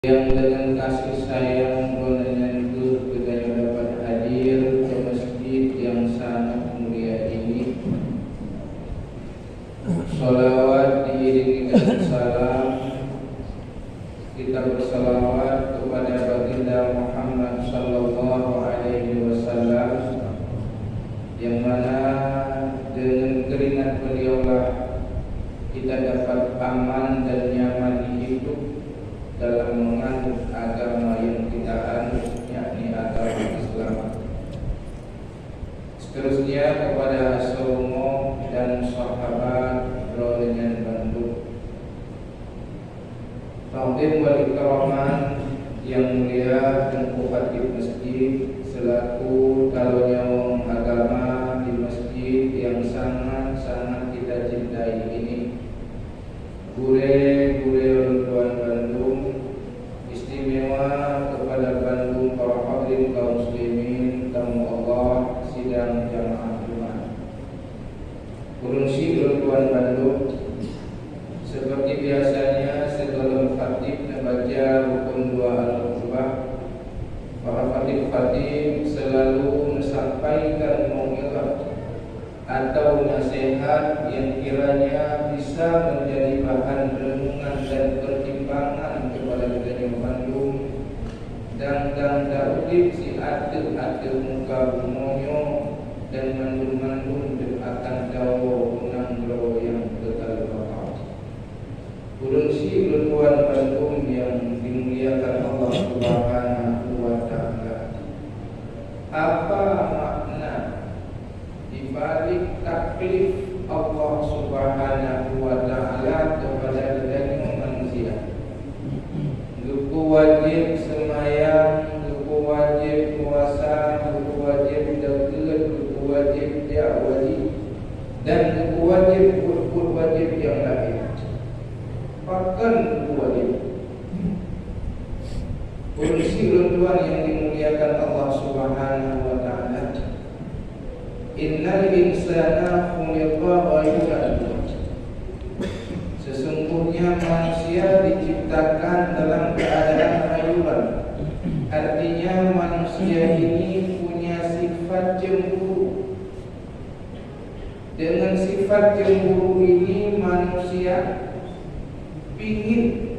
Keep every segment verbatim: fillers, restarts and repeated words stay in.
Yang dengan kasih sayang Droeneuh nyan kheueh geutanyoe dapat hadir ke masjid yang sangat mulia ini. Salawat diiringi dengan salam, kita bersalawat kepada Baginda Muhammad sallallahu alaihi wasallam, yang mana dengan keringat beliaulah kita dapat aman dan nyaman hidup dalam menganut agama yang kita anut, yakni agama Islam. Seterusnya kepada asoe rumoh dan sahabat Droeneuh nyan bandum. Takdim wal ikraman yang mulia Teungku Khatib Masjid selaku taloe nyawöng agama di masjid yang sangat-sangat kita cintai ini. Gurée-gurée ulôn tuan bandum, istimewa kepada bandum para hadirin kaum muslimin tamu Allah sidang jamaah Jumat. Ulôn syiek ulôn tuan bandum, seperti biasanya sigohlom khatib neubaca rukun dua al-khutbah, para khatib-khatib selalu neusampaikan mau'izah atau nasihat yang kiranya bisa menjadi bahan renungan dan pertimbangan kepada geutanyoe bandum, dan dan taudeb siat-teuk ateueh muka bumoe nyoe dan mandum-mandum teuk akan tawoe u nanggroe nyang kekal baqa. Ulôn syiek ulôn tuan bandum yang dimuliakan Allah Subhanahu wa Ta'ala. Apa makna di balik taklif Allah Subhanahu wa Ta'ala kepada geutanyoe manusia? Geupeuwajéb seumayang, geupeuwajéb puasa, geupeuwajéb zakeuet, geupeuwajéb jak wali, dan geupeuwajéb buet-buet wajéb nyang laén. Pakon geupeuwajéb? Ulôn syiek ulôn tuan yang dimuliakan Allah Subhanahu wa Ta'ala. Innal insana khuliqa halu'an. Sesungguhnya manusia diciptakan dalam keadaan halu'an. Artinya manusia ini punya sifat cemburu. Dengan sifat cemburu ini manusia pingin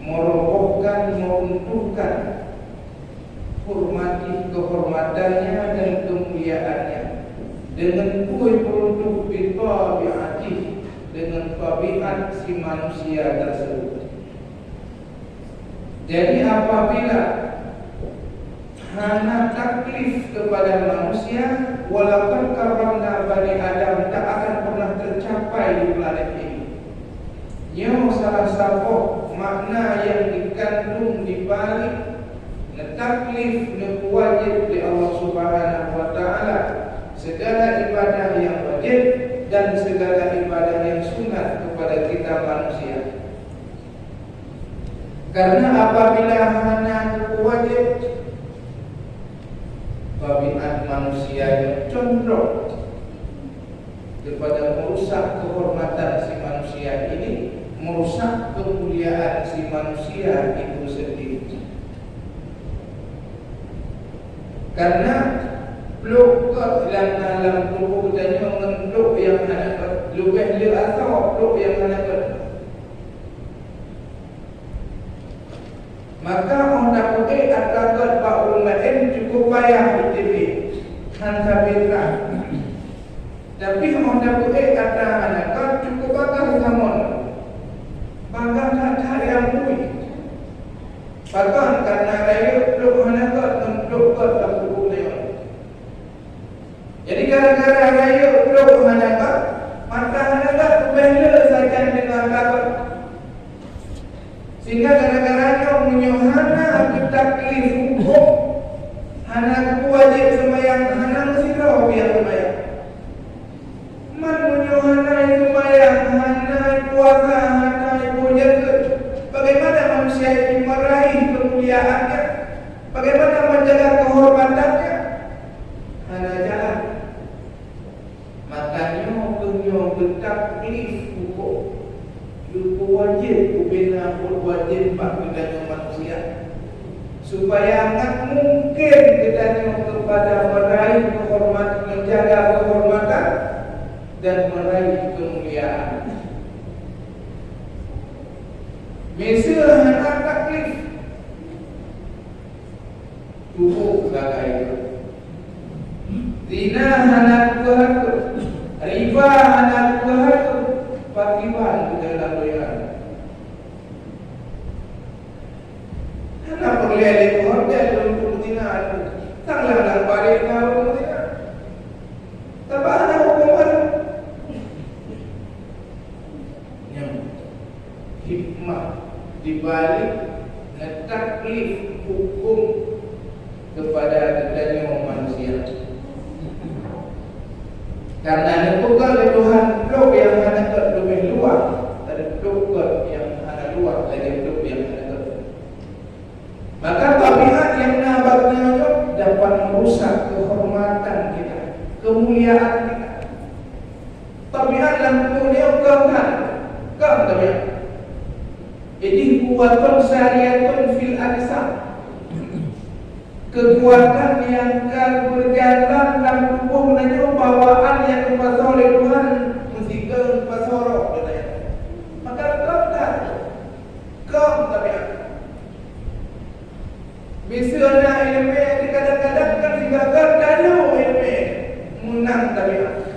merobohkan, meruntuhkan hormati kehormatannya dan kemuliaannya dengan peue meuruntuh bi tabiatih, dengan tabiat si manusia tersebut. Jadi apabila hana taklif kepada manusia, walaupun karena Bani Adam tak akan pernah tercapai di planet ini. Nyoe salah saboh makna yang dikandung di balik neutaklif, neuwajéb lé Allah Subhanahu wa Ta'ala segala ibadah yang wajéb dan segala ibadah yang sunat kepada kita manusia. Karena apabila hana wajéb, tabiat manusia yang condong kepada merusak kehormatan si manusia ini, merusak kemuliaan si manusia itu sendiri. Karena pluek göt nyang na lam tuboh geutanyoe ngon pluek nyang hana göt, leubeh le asoe pluek nyang hana göt. Maka óh tapeuék atra göt bak ureuëng laén cukup payah iteubiet, han sabe trang. Tapi óh tapeuék atra hana göt cukup bagaih samon. Bagaih that-that nyang bui. Pakon? Karena rayeuk pluek hana göt ngon pluek göt lam tuboh nyoe. Jadi gara-gara rayeuk pluek hana göt, mata hana göt leubeh le sajan deungon atra göt. Sehingga gara-gara nyoe meunyoe hana geutaklif huköm, hana geuwajéb seumayang, hana meusidroe piah seumayang. Man meunyoe hana seumayang, hana puasa, hana puja, bagaimana manusia itu meraih kemuliaannya? Bagaimana menjaga kehormatannya? Hana jalan. Maka nyoe keuh nyoe geutaklif huköm. Geupeuwajéb ubena buet wajéb bak geutanyoe manusia. Supaya ngat mungken geutanyoe keupada meraih keuhormat-, menjaga keuhormatan dan meraih kemuliaan. Miseue hana taklif, tuboh sagai. Zina hana tuboh hareuta, riba hana tuboh hareuta, pakriban di dalam donya. Hana peureulée lé keu hotel lôn keu beuzina, tang lam-lam bareh na ureuëng beuzina. Sabab hana huköm baru. Nyan hikmah dibalik neutaklif huköm keupada geutanyoe manusia. Karena neupeugah lé Tuhan, "Plob nyang hana gét leubeh luwah, dan plob gét nyang hana luwah lagée plob nyang hana gét." Maka tabiat nyang na bak geutanyoe nyoe dapat meurusak keuhormatan kita, keumuliaan kita. Tabiat lam tuboh nyoe kon that, kon tabiat. Idin quwwatun sariyatun fil ajsam. Keukuatan nyang ka beujalan lam tuboh geutanyoe, bawaan nyang geupasoe lé Tuhan, meusigoe geupasoe roh geutanyoe. Maka kon that, kon tabiat. Miseue na iéleumé, kadang-kadang kan sigaga talo iéleumé, meunang tabiat.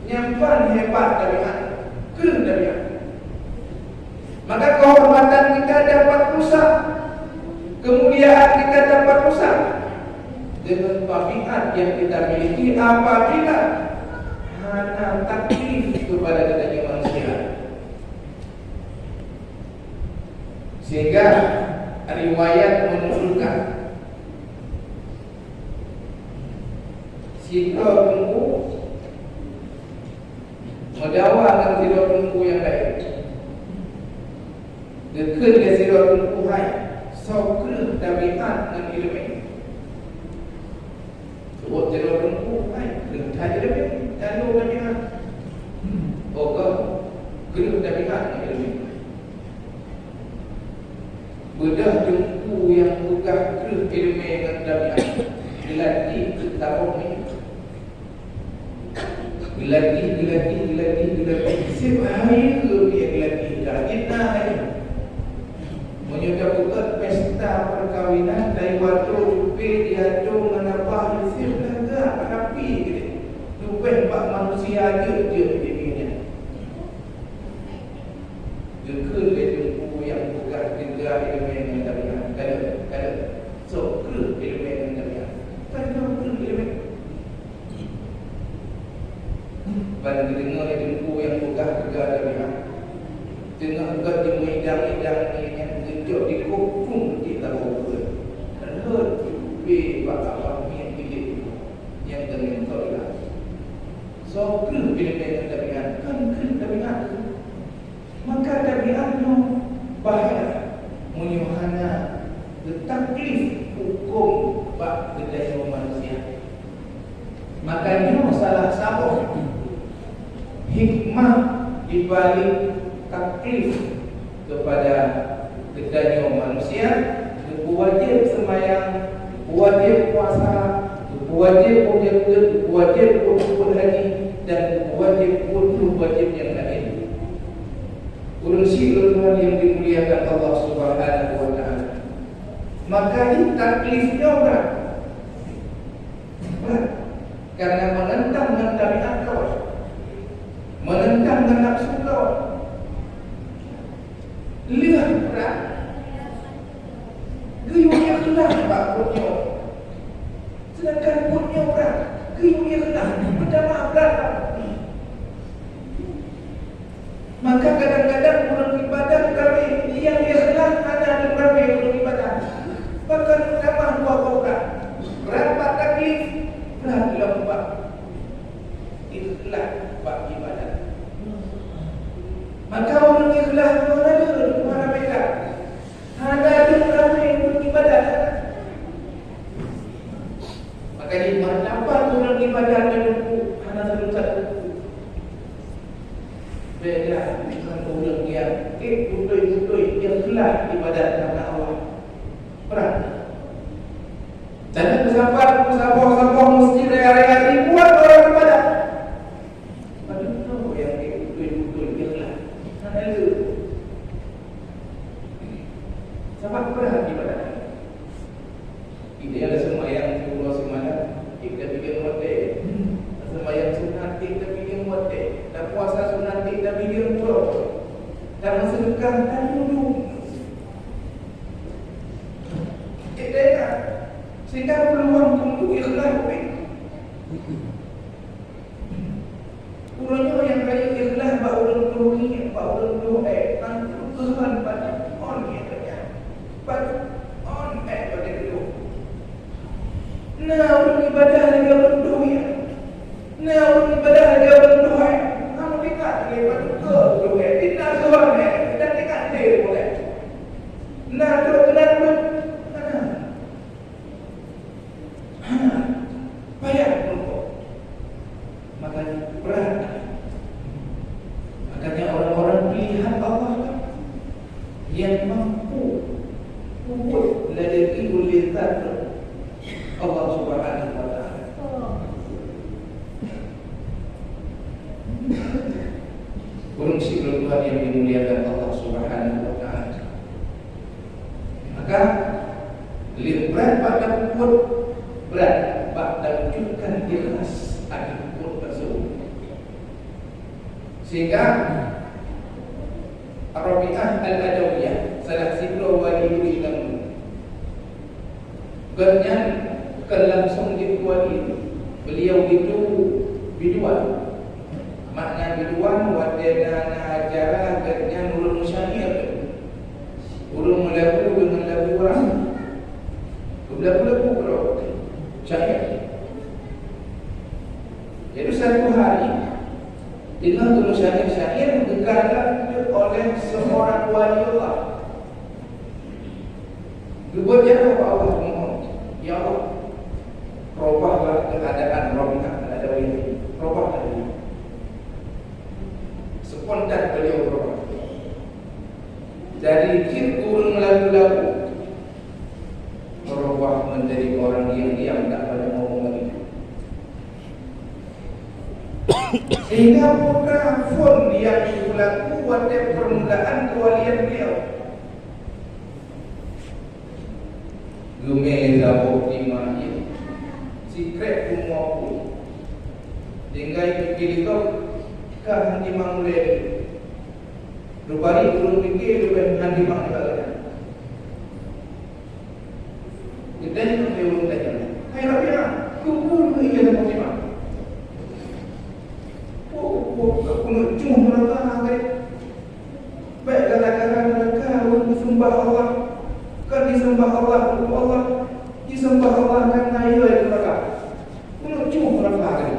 Nyan ban hebat tabiat, keu tabiat. Maka kehormatan kita dapat rusak, kemuliaan kita dapat rusak dengan tabiat yang kita miliki apabila hana taklif kepada geutanyoe manusia. Sehingga riwayat menunjukkan sidroe teungku meudawa ngon sidroe teungku nyang laén. Geukheun lé sidroe teungku, "Hai, soe kreueh tabiat ngon iéleumé?" Seuôt sidroe teungku, "Hai, kreueh that iéleumé, talo tabiat." "Oh, kon, kreueh tabiat ngon iéleumé." Beudôh teungku nyang peugah kreueh iéleumé ngon tabiat, geulatih keu saboh nyoe. Geulatih, geulatih, geulatih, geulatih. Seb hai keu geulatih ka. Jih na hai. Meunyoe tapeugét pesta peukawinan, dai watô leubeh diatô ngon abah Yusuf lagak rapi geude. Leubeh bak manusia jeuet-jeuet di dunia nyan. Geukheun lé teungku nyang peugah teuga iéleumé ngon tabiat, "Kalon, kalon, soe kreueh iéleumé ngon tabiat? Kalon kreueh iéleumé." Ban geudeungoe lé teungku nyang peugah teuga tabiat, teungoh gét jimeudang-idang ié nyan geucok dikôb phon di tabông ukeue. Rhot ubé bak abah miet bilék nyang teungeut keu ilah. Soe kreueh iéleumé ngon tabiat? Kon kreueh tabiat. Maka tabiat nyoe bahaya meunyoe hana geutaklif huköm bak geutanyoe manusia. Maka nyoe salah saboh hikmah dibalik taklif keupada geutanyoe manusia, geupeuwajéb seumayang, geupeuwajéb puasa, geupeuwajéb bôh jakeuet, geupeuwajéb bôh rukon haji, dan geupeuwajéb buet-buet wajéb nyang laén. Ureuëng syiek ureuëng Tuhan nyang dimuliakan Allah Subhanahu wa Taala. Maka di taklif nyoe brat. Brat. Karena menentang dengan tabiat kawan. Menentang dengan nafsu kawan. Lheueh brat. Geuyue ikhlas bak buet nyoe. Sedangkan buet nyoe brat, geuyue ikhlas, meutamah brat. Maka kadang-kadang ureuëng ibadat ramé, nyang ikhlas hana deuh ramé ureuëng ibadat. Bahkan meutamah dua boh brat. Brat bak taklif, brat lom bak ikhlas bak ibadat. Maka ureuëng ikhlas nyoe na deuh, hana beda. Hana deuh ramé ureuëng ibadat. Maka di martabat ureuëng ibadat nyan hana satu-satu. Beda dengan ureuëng nyang ék beutôi-beutôi ikhlas ibadat karena Allah. Peurang. saboh-saboh masjid raya-raya ribuan orang ibadah. Padahai nyang beutôi-beutôi ikhlas hana le. Sabab brat ibadah. Ideal seumayang siuroe simalam, ék tapiké watèe. Seumayang sunat, ék tapiké watèe. Tapuasa sunat, ék tapiké uroe. Tameuseudeukah, taduek. Ék taingat, sehingga peuluang keu ikhlas ubit. Uroe nyoe nyang rayeuk ikhlas bak ureueng tuha, bak ureueng tuha, eh, tantu Tuhan banyak on nyang rayeuk. Banyak on, eh, pada tu. Na ureueng ibadah lagèe ureueng tuha. Na ureueng ibadah lagèe ureueng tuha. Kamu tingkat lagèe batu ke tuha. Tingkat Tuhan, eh, dan tingkat dia boleh. Na trok keunan pun. Hana. Hana. Payah meurumpok. Makanya berat. Makanya orang-orang pilihan Allah kan yang mampu puput ladaki uleh zat Allah Subhanahu wa Ta'ala. Ureueng syiek Tuhan yang dimuliakan Allah Subhanahu wa Ta'ala. Maka, lé brat bak tapeubuet, brat bak tawujudkan ikhlas ateueh buet tersebut. Sehingga Rabi'ah Al-Adawiyah, salah sidroe wali di Ilang, gobnyan kon langsung jeuet wali, beliau itu biduan. Makna biduan, watèe na, na acara, gobnyan ureueng meusyair, ureueng meulagu deungon lagu ureueng. Meulagu-lagu keudroe, syair. Jadi, satu hari, teungoh geumeusyair-syair, geukalon oleh seorang wali Allah. Geubuet jaroe bak Allah, geumohon, "Ya Allah, robahlah keuadaan Rabi'ah Al-Adawiyah nyoe. Robahlah dia." Spontan beliau berubah. Dari jeuet ureueng lagu-lagu, berubah menjadi orang diam-diam, tak banyak ngomong lagi. Sehingga putra phon nyang berlaku watèe permulaan kewalian beliau. Geumè saboh timah jih, sikrek rumoh pun. Tinggai pike likot ka hana timang ulèe lé. Rupari ureueng pike leubeh hana timang nibak gata. Geutanyong lé ureueng tanyong, "Hai Rabi'ah, keupeue keu iya saboh timah?" "Oh, oh, keuneuk jôh meurata, hai." Bèk gara-gara neuraka ureueng jiseumah Allah. Kon jiseumah Allah, bukan Allah. Jiseumah Allah kan na ié neuraka. Keuneuk jôh neuraka tadi.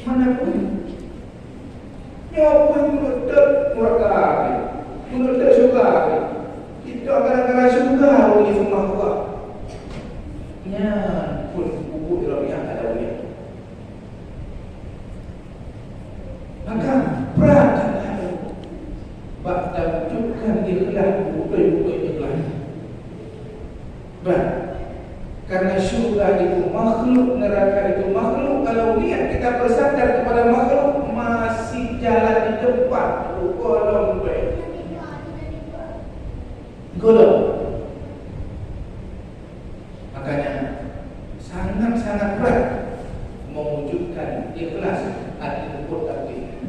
Mana pun. Nyoe pun keuneuk teuh neuraka tadi. Keuneuk teuh syeuruga tadi. Itu gara-gara syeuruga ureueng jiseumah Allah. Nyan pun buku Rabi'ah Adawiyah. Maka, brat that bak tawujudkan ikhlas, beutôi-beutôi ikhlas. Brat. Karena syurga itu makhluk, neraka itu makhluk. Kalau niat kita bersandar kepada makhluk, masih jalan di tempat, golom bae. Golom. Makanya, sangat-sangat berat mewujudkan ikhlas hati luput hati.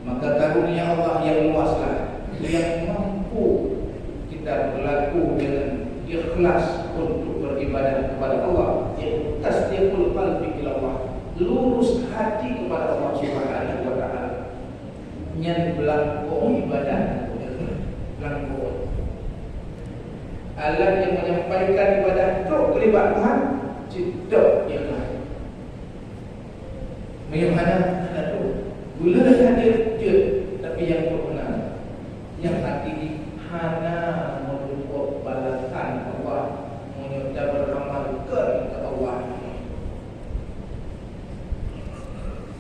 Maka karunia Allah yang luaslah yang mampu kita berlaku dengan ikhlas untuk beribadah kepada Allah, ikhlas qalbi ila Allah, lurus hati kepada Allah Subhanahu wa Ta'ala. Nyan beulangko ibadah, beulangko. Alat yang menyampaikan ibadah trok keu nibak Tuhan, cit trok ikhlas. Meunyoe hana, hana trok. Gula hadir jeuet, tapi nyang trok hana. Nyang hati hana meureumpok balasan Allah meunyoe tabeuramal keu Allah.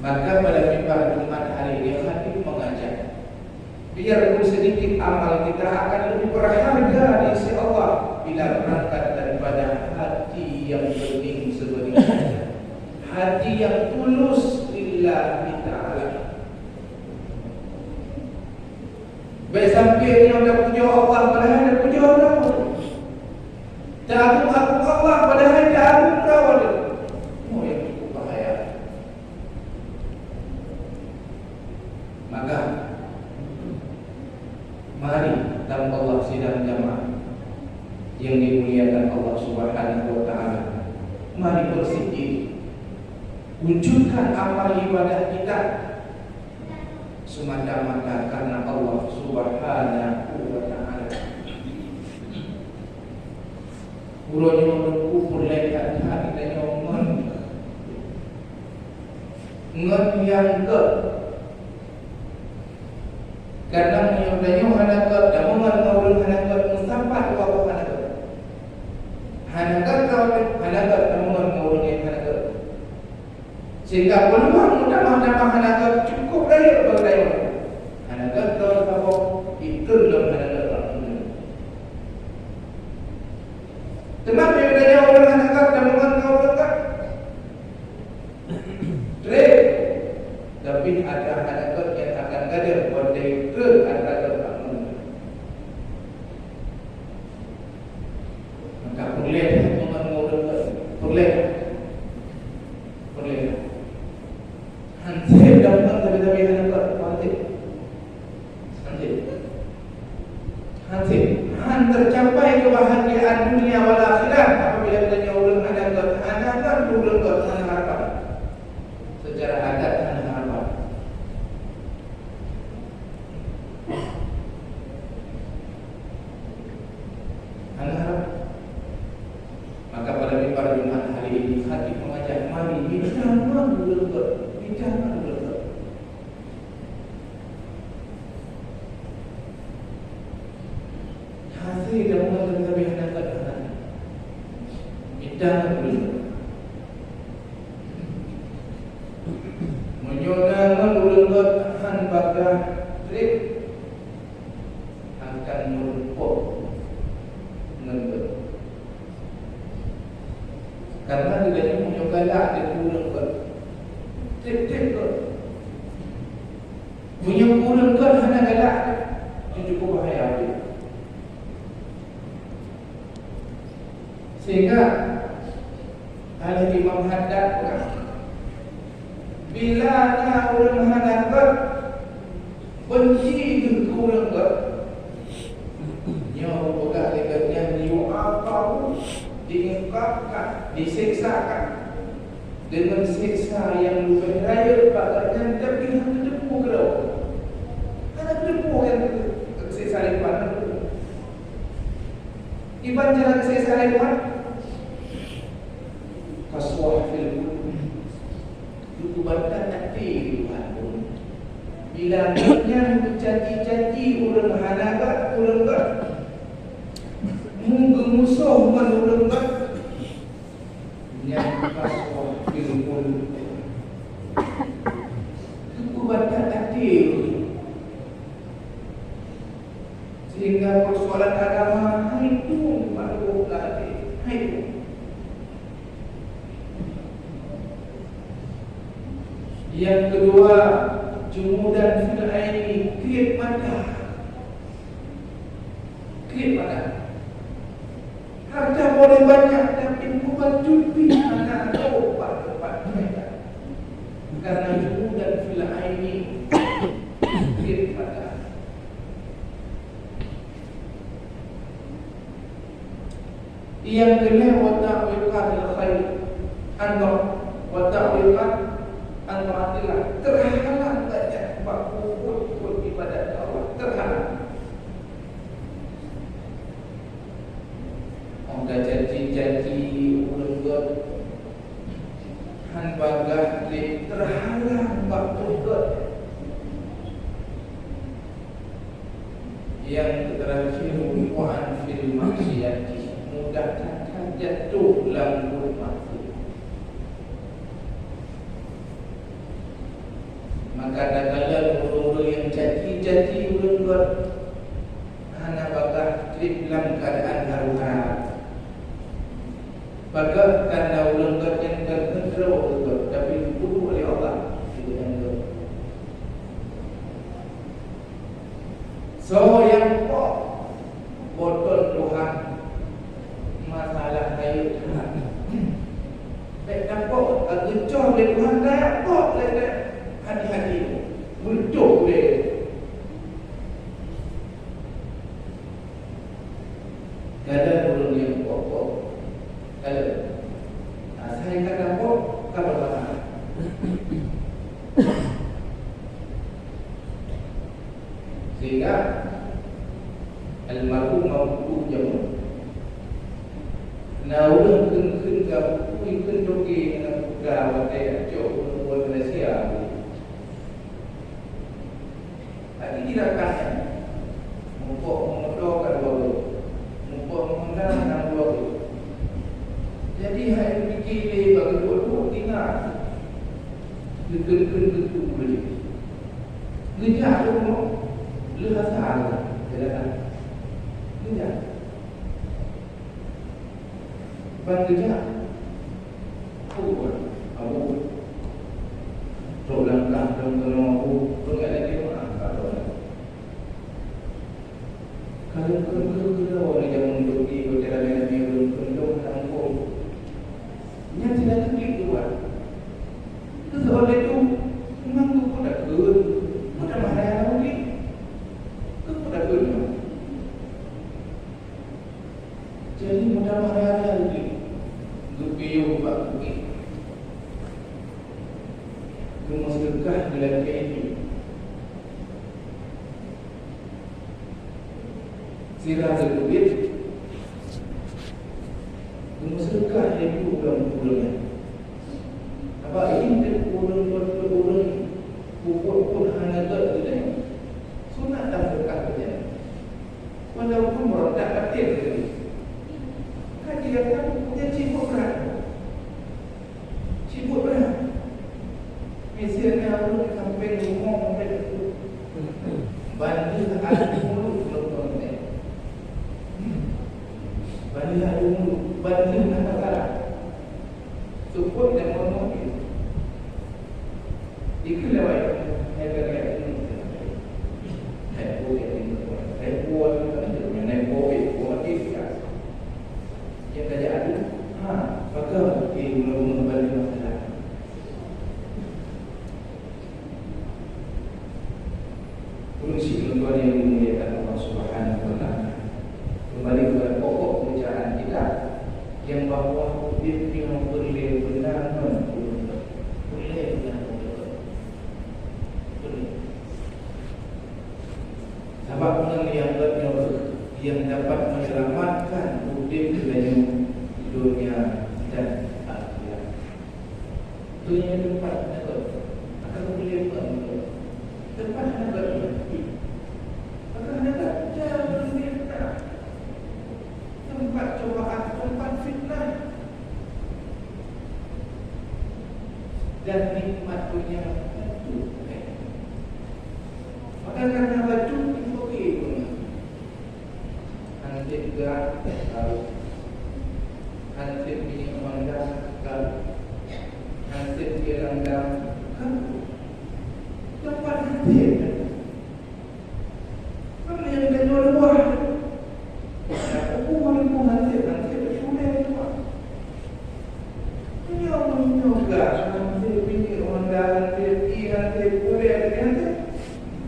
Maka pada mimbar Jumat hari dia khatib mengajak, biarpun sedikit amal kita akan lebih berharga di sisi Allah bila berangkat daripada hati Nyang tapujoe Allah padahai tapujoe droe. Taagung-agung Allah padahai taagung droe. Oh, nyang cukup bahaya. Maka, mari dalam Allah sidang jamaah yang dimuliakan Allah Subhanahu wa Taala. Mari bersih diri. Wujudkan amal ibadah kita semata-mata karena Allah Subhanahu wa Taala. Uroe nyoe Teungku peureulèe that-that geutanyoe ngon, ngon nyang gèt. Kadang meunyoe tanyoe hana gèt, tameungon ngon ureueng hana gèt, meusapat ubak hana gèt. Hana gèt, hana gèt, tameungon ngon ureueng nyang hana gèt. Sehingga peuluang meutamah-tamah hana gèt cukup rayeuk bagi tanyoe. Hana gèt droe saboh, ikheun lom hana gèt bak ureueng. Teuma meunyoe tanyoe ureueng hana gèt, tameungon ngon ureueng gèt. Trép. Tapi ada hana gèt nyang akan gadôh, watèe trép atra gèt bak ureueng. Maka peureulèe that ngon ureueng gèt. Peureulèe. Peureulèe. Han sép dapat sabe-sabe hana gèt, han sép. Han sép. Han sép. Han tercapai kebahagiaan dunia wal akhirat apabila geutanyoe ureueng hana gèt, hana gèt ureueng gèt, hana harapan. Secara adat hana harapan. Hana harap. Maka pada mimbar Jumat hari ini, khatib mengajak, mari, mita ngon ureueng gèt, mita ngon ureueng gèt. Hase dalam sabe hana gèt hana. Mita ngon ureueng gèt. Meunyoe na ngon ureueng gèt han bagah trép, akan meurumpok ngon gèt. Karena geutanyoe meunyoe galak di ureueng gèt, trép-trép gèt. Meunyoe ureueng gèt hana galak, itu cukup bahaya. Sehingga Al-Imam Haddad peugah, bila na ureueng hana gèt, benci keu ureueng gèt, nyoe peugah lé gobnyan, yu'aqabu, diiqabkan, diseksakan deungon seksa nyang leubeh rayeuk bak gobnyan, tapi hana teupeu keudroe. Hana teupeu nyang seksa lé Tuhan. Iban cara geuseksa lé Tuhan, qaswah fil qulub. Geubantat até Tuhan. Bila gobnyan geucaci-caci ureueng hana gèt, ureueng gèt, meugeumusoh ngon ureueng gèt, nyan qaswah fil qulub. Geubantat até. Sehingga persoalan agama hai tu makhluk lagi. Hai tu. Yang kedua, jumudan fil aini, kriet mata. Kriet mata. Harta boleh banyak, tapi bukan cuti hana ada obat-obat mereka. Karena jumudan fil aini, kriet mata. Nyang keulhèe, wa ta'wiqatil khair, an, wa ta'wiqat an taatillah, terhalang banyak bak peubuet-buet ibadat Allah, terhalang. Ong ka janji-janji ureueng gèt, han bagah trép, terhalang bak peubuet. Nyang keuterakhir, wuqu'an fil maksiat, mudah that-that jatuh lam buet maksiat. Maka takalon ureueng-ureueng nyang caci-caci ureueng gèt, hana bagah trép lam keuadaan haru-hara. Bagah tanda ureueng gèt nyan kon keudroe ureueng gèt, tapi geupeudong lé Allah. Soe nyang Botol Tuhan, masalah rayeuk Tuhan. Bèk tapok, ka geucok lé Tuhan, tapok lé, lé hati-hati. Beutôi lé. Kadang ureueng nyang pok-pok, kadang asai ka tapok, ka bermasalah. Sehingga almarhum Abu Jamal, na ureueng kheun-kheun ka bukui kheun toke ngon buka watèe cok ureueng Malaysia. Tapi tidak kaya. Mupok moto ka dua boh. Mupok Honda ka dua boh. Jadi, hai pike lé bagi dua-dua tinggal. Geukheun-kheun geuteupeue lé. Geujak tu leuh asa jalan. Geujak. Ban geujak. Abu, Abu. Trok langkah dong keunoe Abu. Peugah lagèe meu'ah ka droe. Ka lôn kheun-kheun keu droe, jameun dôk di hotel Nabi, lôn kheun dong lam kampông. Nyan sila keutik dua. Keu soal itu, memang keu peue takheun, peue tamah raya lagi. Keu peue takheun nyoe? Jadi, mudah-mudahan lagi geupiôh bak bukét. Geumeuseudeukah geulakèe jih. Sira geuteubiet, geumeuseudeukah lé ureueng-ureueng nyan. Sabab ini ureueng-ureueng peubuet pun hana gèt geutanyoe. Sunat taseudeukah geutanyoe. Walaupun meureutak batin tadi. Kan dia kan punya cibuk brat. Cibuk brat. Misalnya, ureueng sampai rumah sampai tu. Banding adu mulut, ureueng tu. Banding adu mulut. Banding nak pasaran. Seupôt dan ngomong dia. Ikeu lawai, hai keukai, hai po, hai po, hai po, hai po, hai po, hai po. Nyang ka jak adu, ha, pakon, eh, guna-guna bantu masalah. Ureueng syiek nyang dimuliakan Allah Subhanahu wa Taala. Kembali kepada pokok pembacaan kita, yang bahwa udép nyoe peureulèe beuna ngon ureueng, peureulèe beuna ngon ureueng. Peureulèe. Sabab ngon nyang gèt nyoe yang dapat menyelamatkan udép geutanyoe donya dan akhirat. Donya teumpat hana gèt. Akan meuleueh peuet meuleueh. Teumpat hana gèt. Maka hana gèt, jangan meuleueh teumpat. Teumpat cobaan, teumpat fitnah. Dan nikmat donya tentu. Maka karena baju dipakai pun. Hansip gerak, lalu. Hansip minyeuk Honda, lalu. Hansip dia langgar, lalu. Dapat hansip. Kan yang dia jual buah. Nak kuku mana pun hansip, hansip dia jual buah. Nyoe pun nyoe gak, hansip minyeuk Honda, hansip i, hansip kuda, hansip.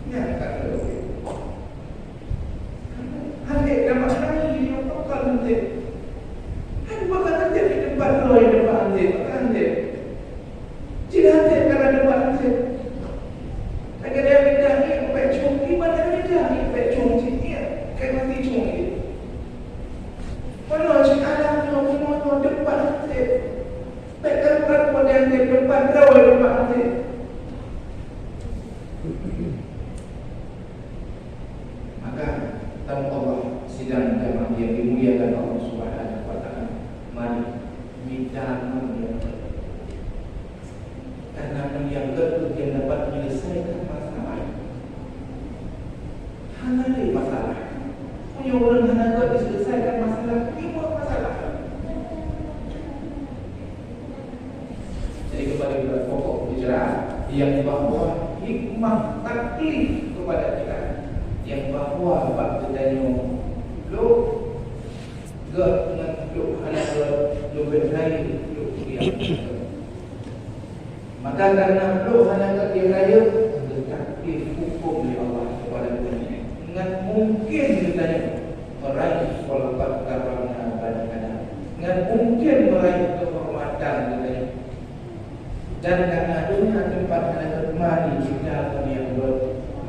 Nyan ka lôn. Hanjeuet na makna jih nyoe pakon hanjeuet. Hai pakon hanjeuet di teumpat droe, di teumpat hanjeuet, pakon hanjeuet. Cit hanjeuet kana teumpat hanjeuet. Lagèe nyang mita ié bèk cong, iman nyang mita ié bèk cong cit ié, ka mati cong ié. Meunoe cit alam nyoe, bumoe nyoe teumpat hanjeuet. Bèk kalon-kalon hanjeuet, teumpat droe teumpat hanjeuet. Maka, tamu Allah sidang jamaah yang dimuliakan Allah Subhanahu wa Taala, mari mita ngon nyang gèt. Karena ngon nyang gèt tu yang dapat menyelesaikan masalah. Hana lé masalah. Punya orang hana gèt diselesaikan masalah, lima masalah. Jadi, kembali kepada ngon trok hana gét leubeh rayeuk trok diam. Maka karena trok hana gét diam rayeuk, geutakdir huköm lé Allah kepada geutanyoe. Ngon mungken geutanyoe meraih khulafat karena Bani Adam. Ngon mungken meraih kehormatan geutanyoe. Dan karena dunia tempat hana gét, mari kita meuniat gét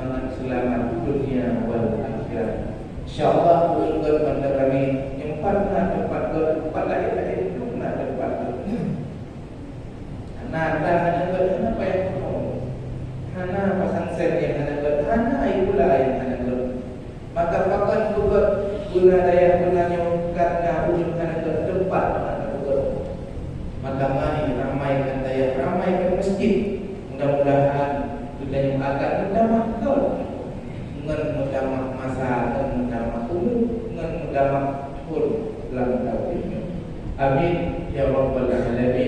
mangat seulamat dunia wal akhirat. Insya Allah, ulôn gét mandum ramé nyempat na tempat gét, tempat laén-laén dum na tempat gét. Hana atra hana gét, hana payah bohong. Hana pasang sèn nyang hana gét, hana ié bola nyang hana gét. Maka pakon beugét beuna dayah beuna nyoe, karena ulôn hana gét tempat mangat beugét. Maka mari ramaikan dayah, ramaikan masjid. Mudah-mudahan geutanyoe akan meutamah gét, ngon meutamah masa, ngon meutamah umu, ngon meutamah thon lam taun nyoe. Amin ya rabbal alamin.